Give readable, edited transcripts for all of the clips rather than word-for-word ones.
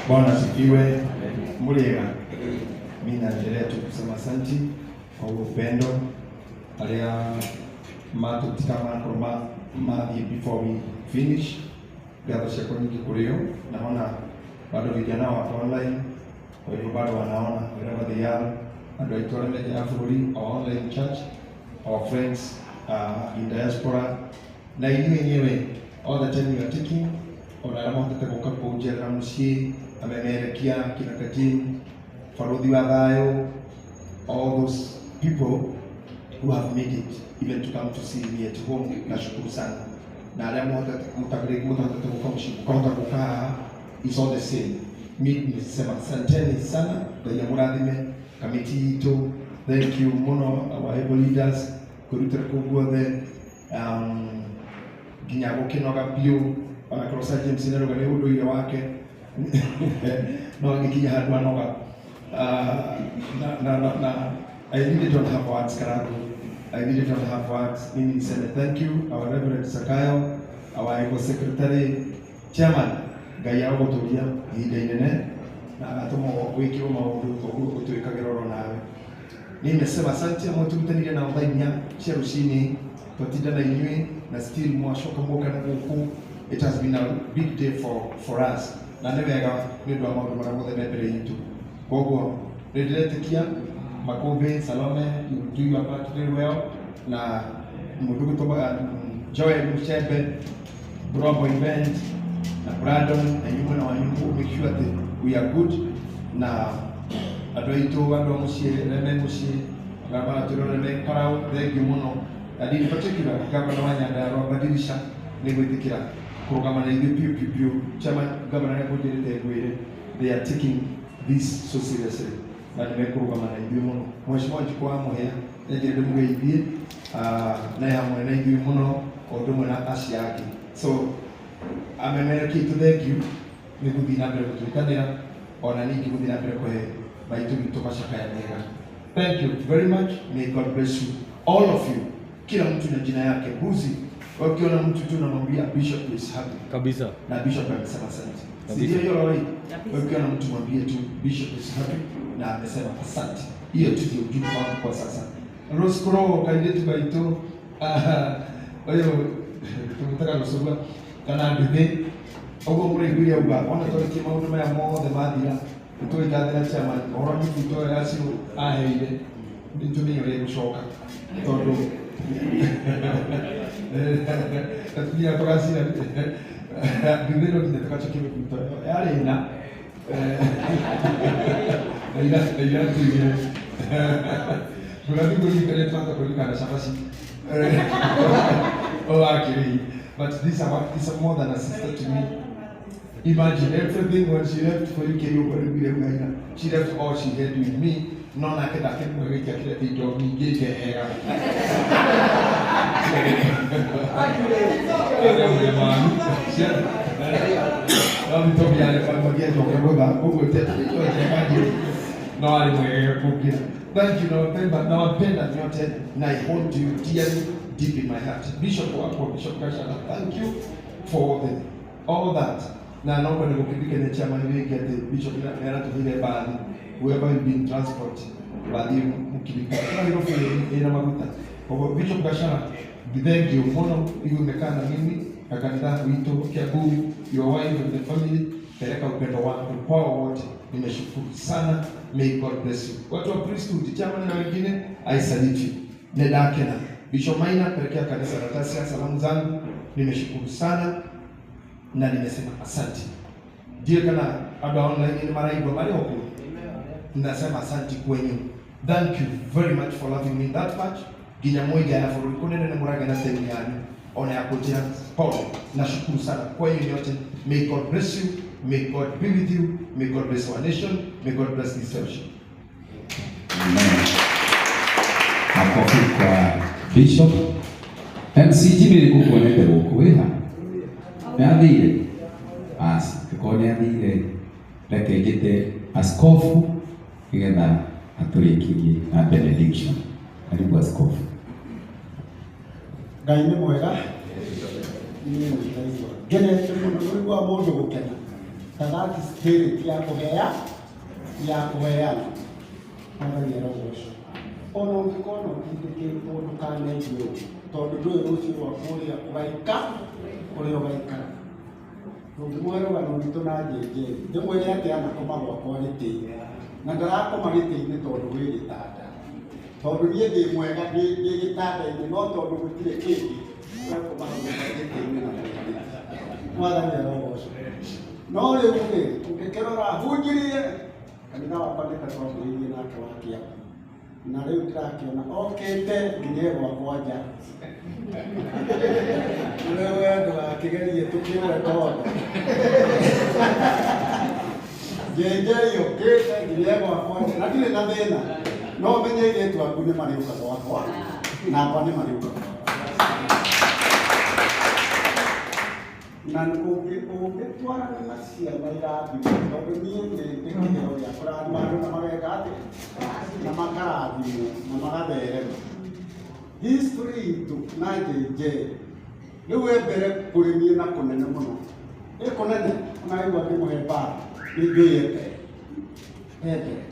Bwana asifiwe. Muliega. Mimi naendelea tu kusema asanti kwa huo upendo aria matutika ma mathiĩ before we finish. Ngatho ciakwa nyingĩ kũrĩ o. Naona bado vijana wako online, kwa hivyo bado wanaona wherever they are. Andũ aitũ arĩa me nja ya bũrũri, our online church, our friends in diaspora na inyuĩ enyewe, all the time you are taking, ona arĩa mahotete gũka kũnjerera mũciĩ, amemerekia kina Kajim, barothi wa thayũ, all those people who have made it even to come to see me at home, nashukuru sana. Na arĩa mũtahotete gũka mũciĩ, mũkahota gũka haha, is all the same. Mi nisema asanteni sana. Ngai amũrathime. Kamiti itũ, thank you mũno. Our able leaders kwĩrutĩra kũu guothe, nginya gũkĩnoga biũ, ona korwo Sir James nĩarauga nĩ ũndũire wake, no agĩkinya handũ anoga. Na I really don't have words, Karagu. I really don't have words. Mimi niseme thank you, our Reverend Sakayo, our able secretary, chairman. Ngai agũtũria ihinda inene na agatũma wĩkĩrwo maũndũ ũguo ũtwĩkagĩra oro nawe. Nimesema asante mwatũrutanire na thaa 4 cia rũcinĩ, twatinda na inyuĩ na still mwacoka muoka na gũkũ. It has been a big day for us, na nĩ wega nĩ ũndũ wa maũndũ marĩa mothe me mbere itũ. Koguo nĩ ndĩretĩkia Makũmbĩ Salome, you do your part very well, na mũndũ gũtũma Joel Muchembe, Brombo event na Brandon na inyuĩ mwena wanyu, make sure that we are good, na andũ aitũ, andũ a mũciĩ arĩa me mũciĩ, arĩa maratwĩrorera me Karau, thengiũ mũno, and in particular gavana wa Nyandarua Badilisha nĩ gwĩtĩkĩra kũrũgama na ithuĩ biũ biũ biũ. Chairman, governor nĩ akũnjĩrĩte ngwĩre they are taking this so seriously na nĩ mekũrũgama na ithuĩ mũno. Mheshimiwa Njikũ wa Mũhĩa nĩnjĩre ndĩmũgeithie, na hamwe na ithuĩ mũno, o ũndũ ũmwe na acio angĩ. So amemerekia itũ, thank you nĩ gũthiĩ na mbere gũtwĩkanĩra, ona ningĩ gũthiĩ na mbere kũhe maitũ witũ macakaya mega. Thank you very much. May God bless you, all of you, kila mtu na jina yake. Buzi, ukiona mtu tu unamwambia Bishop is happy. Kabisa. Na Bishop amesema asante. Si Kabisa. ndio hiyo Lori? Ukiona mtu mwambie tu Bishop is happy na amesema asante. Hiyo tu ndio ujumbe wangu kwa sasa. Rose Kuro kairĩtu gaitũ, ũyũ tũmũtaga gũcũgua kana nduthĩ ũguo mũraiguire auga, ona twarĩkie maũndũ maya mothe mathira, nĩtũgĩkathĩra chairman ũhoro mĩbuto ĩyo yacio aheire, nĩtũmenye ũrĩa ĩgũcoka, tondũ tũthiaga tũgacira nduthĩ, no nginya tũgacokia mĩbuto ĩyo yarĩ na na iratũ igĩrĩ. Ndũgathiĩ kũririkana, twahota kũririkana cabaci oh, actually, but this are more than a sister to me. Imagine everything when she left for UK, she left all she had with me. No nake ndakĩmwĩgĩkia kĩrĩa indo nyingĩ njega. No nĩtũmia magĩacoka gũtha ũguo indo njega njĩru no arĩ mwega kũngĩra. Thank you, nawapenda, nawapenda nyote na I hold you dearly deep in my heart. Bishop wakwa, Bishop Kashana, thank you for all that. Na naomba nĩgũkĩririkania chairman wĩngĩ atĩ Bishop nĩ aratũheire bathi, whoever will be in transport, bathi mũkirika Nairobi ĩna maguta. Koguo Bishop Gashara, thank you mũno igũmekaa na mimi na kanitha witũ Kiambu, your wife and the family, peleka upendo wangu kwao wote. Nimeshukuru sana, may God bless you. Watu wa priesthood, chairman na wengine, I salute you. Nedakena Bishop Maina, pelekea kanisa la Tasia salamu zangu. Nimeshukuru sana na nimesema asante. Ndiye kana andũ a online nĩ maraigua marĩ o kũu, nasema asante kwenyu. Thank you very much for loving me that much, nginya mwĩ nja ya bũrũri kũnene nĩ mũragĩa na time yanyu ona ya kũnjĩra pole. Nashukuru sana kwenyu nyote. May God bless you, may God be with you, may God bless our nation, may God bless this fellowship. Amen. Makofi kwa Bishop. MC Jimmy, nĩ ngũkuonete gũkũ wĩha? Nĩ athire? Aca, angĩkorwo nĩ athire, reke njĩte askofu nĩgetha atũrĩkĩrie na benediction. Karibu, askofu. Ngai nĩ mwega. Niĩ nĩ ndaigua ngenete mũno, nĩũiguaga mũndũ gũkena. That spirit ya kũhea ya kũheana. Mwathani arogocwo. Ona ũngĩkorwo na ũtindĩkĩtwo ndũkanaigue ũũ, tondũ ndũĩ rũciũ rwaku ũrĩa ũgaika ũrĩa ũgaikara. Ndũngĩmũhe rũgano rwitũ na njenjeri ndĩmwĩre atĩ anakoma gwakwa gĩtĩ-inĩ na ndarakoma gĩtĩ-inĩ tondũ gwĩ gĩtanda, tondũ niĩ ndĩ mwega ndĩ gĩtanda-inĩ, no tondũ gũtirĩ kĩngĩ ũgakoma gĩtĩ-inĩ na mwĩrĩ. Mwathani arogocwo. No rĩu rĩ, ũngĩkĩrora hunjirie kanitha wakwa nĩ twambĩrĩirie nake wa Kĩambu, na rĩu ndĩrakĩona okĩte nginya gwakwa nja. Rĩu we ndũgakĩgerie tũkĩũre tondũ njenjeri ũkĩte nginya gwakwa nja na ndirĩ na thĩna, no menye airĩtu aku nĩ marĩũka gwakwa nakwa nĩ marĩũka gwakwa. Na ũngĩtwarana na ciana irathimwo, tondũ niĩ nĩ ndĩ kĩheo gĩa kũrathima andũ na mageka atĩa na makarathimwo na magatherema. History itũ na JJ rĩu e mbere kũrĩ niĩ na kũnene mũno, ĩ kũnene ona aigua ngĩmũhe mbara nĩ njũĩ e mbere, e mbere.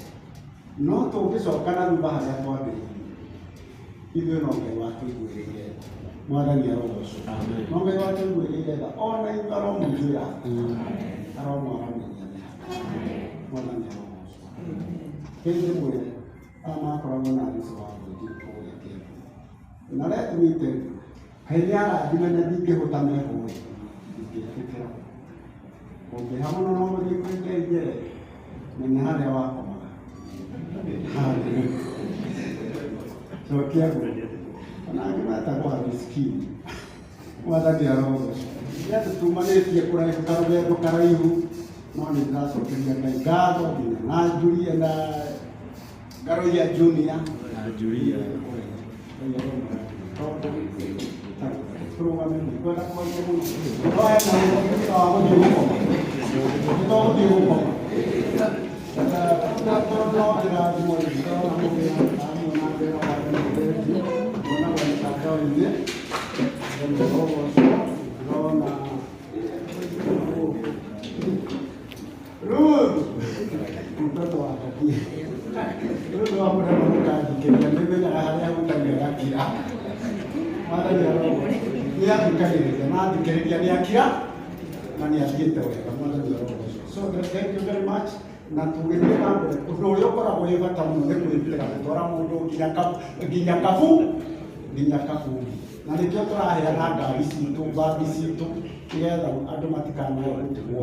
No tũngĩcoka na thutha harĩa twambĩrĩirie ithuĩ no Ngai watũiguĩrĩire tha. Mwathani arogocwo. No Ngai watũiguĩrĩire tha, ona ithuĩ aromũiguĩra tha, aromwaramĩria mĩhaka. Mwathani arogocwo. Hĩndĩ mwĩre aya makoragwo na Alice wa Ngũnji kũrĩa Kĩambu, na let me tell you, kaĩ nĩ arathime na ndingĩhũta mehũĩ, ndingĩtĩkĩra. Ũngĩha mũno no gũthiĩ kwĩ Ngai njere, menya harĩa wakomaga. Hallelujah. Cokia guo. Ona angĩ metagwo amiskini. Mwathani arogocwo. Nĩ atĩ tumanĩtie kũraihu karũgendo karaihu, no nĩ ndĩracokeria Ngai ngatho nginya na Julia na Ngaroia Junior na Julia. Tondũ tũrũgame kwenda kwaria mũno, no hena ũhoro wa gũthiĩ gũkoma, nĩ gũthiĩ gũkoma no kĩrathimo ndĩrona mũgĩra ndamwona ndĩra wa ndĩrona mitandao-inĩ ndĩrona Ruth mtoto wa Katie Ruth wa mũrema mũkanjikĩria nĩ menyaga harĩa hutagia gakira. Mwathani arogocwo. Nĩ athikagĩrĩria na athikĩrĩria nĩ akira na nĩ athiĩte wega. Mwathani arogocwo. So thank you very much. Na tũgĩthiĩ na mbere, ũndũ ũrĩa ũkoragwo wĩ bata mũno nĩ kwĩrutĩra gũtwara mũndũ nginya kabu nginya kaburi, na nĩkĩo tũraheana ngari citũ, mbathi citũ, nĩgetha andũ matikanae gũtigwo.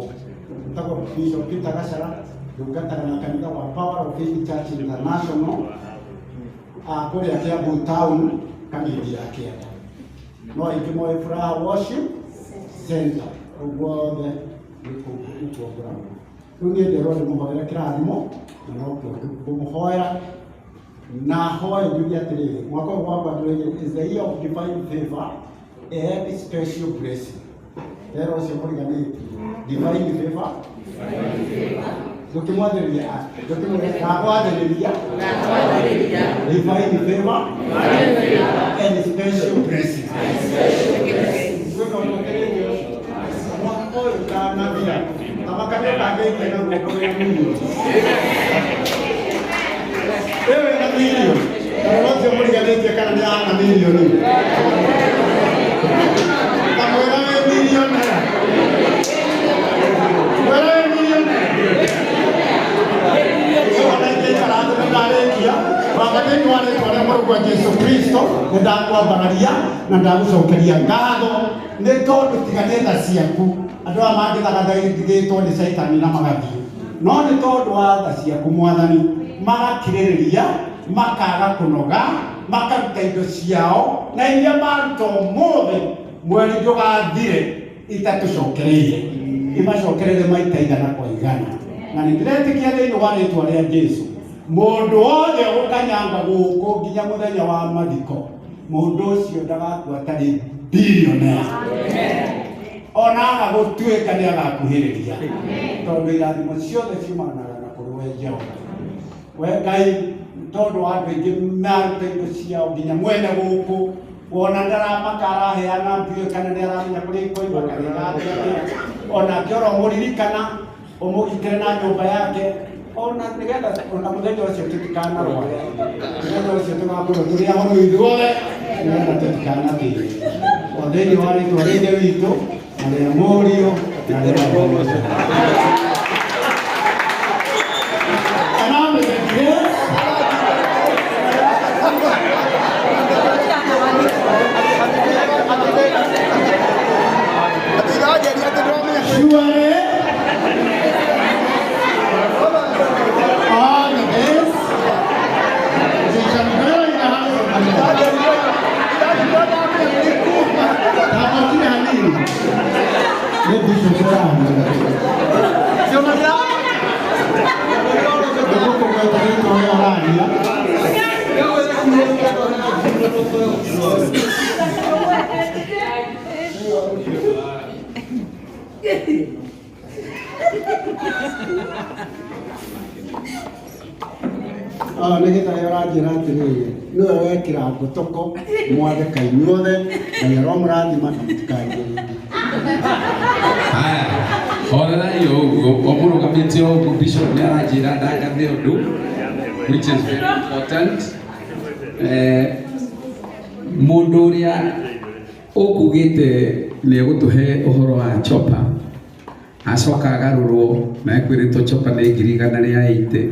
Tagwo Bishop Peter Gachara, ndungataga na kanitha wa Power of Faith Church International kũrĩa Kiambu town, Kamindi ya Kĩanda, no aingĩ moĩ Furaha Worship Center. Ũguo othe nĩkuo ngoragwo. Rĩu niĩ nderwo ndĩmũhoere kĩrathimo, na nokĩo ngũmũhoera na hoe njuge atĩrĩrĩ, mwaka ũyũ gwakwa ndĩroigire is the year of divine favor and special blessing. Rero ũcio mũriganĩtie divine favor, ndũkĩmwathĩrĩria, ndũkĩmwathĩrĩria divine favor and special blessing. Gwĩka ũndũ ũkĩrĩtie ũcio mwaka ũyũ ũtanathira, tabaka nĩ ũkangĩikia na guoko wĩna milioni, ĩyo wĩna milioni. Rora ũcio mũriganĩtie kana nĩ ahana milioni, ta mwĩra wĩ millionaire, mwĩra wĩ millionaire. Ona ingĩikara thĩ nĩ ndarĩkia. Baba, thĩinĩ wa rĩtwa rĩa mũrũguo Jesu Kristo, nĩ ndakwambararia na ndagũcokeria ngatho nĩ tondũ tiga nĩ tha ciaku andũ aya mangĩthagathagĩtwo nĩ caitani na magathiĩ, no nĩ tondũ wa tha ciaku Mwathani magakirĩrĩria, makaga kũnoga, makaruta indo ciao na iria maruta ũmũthĩ mweri ndũgathire itatũcokereire, imacokerere maita igana kwa igana. Na nĩ ndĩretĩkia thĩinĩ wa rĩtwa rĩa Jesu, mũndũ wothe ũgũkanyanga gũkũ nginya mũthenya wa mathiko, mũndũ ũcio ndagakua atarĩ billionaire, ona aga gũtuĩka nĩ agakuhĩrĩria, tondũ irathimo ciothe ciumanaga na kũrĩ we Jehova, we Ngai. Tondũ wa andũ aingĩ maruta indo ciao nginya mwene gũkũ wona ndaramaka araheana, ndiũĩ kana nĩ aramenya kũrĩa ikoima kana ĩgathiĩ, onake oro mũririkana. Ũmũgitĩre na nyũmba yake ona nĩgetha ona mũthenya ũcio tũtikanarware, mũthenya ũcio tũgakorwo tũrĩ ahonu ithuothe, nĩgetha tũtikanathĩne. O thĩinĩ wa rĩtwa rĩa Ithe witũ na rĩa Mũriũ na rĩa Roho Mũtheru. And I'm with the grace. Surely, all the days, we shall dwell in the house of the Lord. Tafakiri hanini. Nĩ Bishop ũraria. Nĩgũkũgweta rĩtwa ũrĩa ũraria. Ah, nĩ gĩtarĩ ũranjĩra atĩrĩrĩ, nĩwe wekĩra ngũtũko mwathĩka inyuothe, Ngai aromũrathima na mũtikarie rĩngĩ. Haya, horerai o ũguo, o mũrũgamĩte o ũguo, Bishop nĩ aranjĩra ndangathe ũndũ, which is very important. Mũndũ ũrĩa ũkugĩte nĩ egũtũhe ũhoro wa chopa, acoka agarũrwo na ekwĩrĩtwo chopa nĩ 180,000,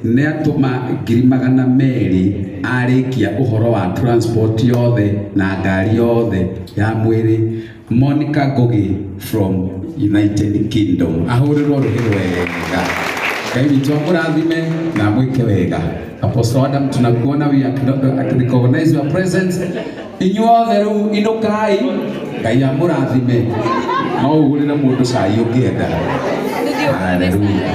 nĩ atũma 200,000 arĩkia ũhoro wa transport yothe na ngari yothe ya mwĩrĩ. Monica Ngugi from United Kingdom, ahũrĩrwo rũhĩ wega. Ngai witũ amũrathime na amwĩke wega. Apostle Adam, tunakuona, we recognize your presence. Inyuothe rĩu inũkai, Ngai amũrathime. No ũgũrĩre mũndũ cai ũngĩenda. Hallelujah.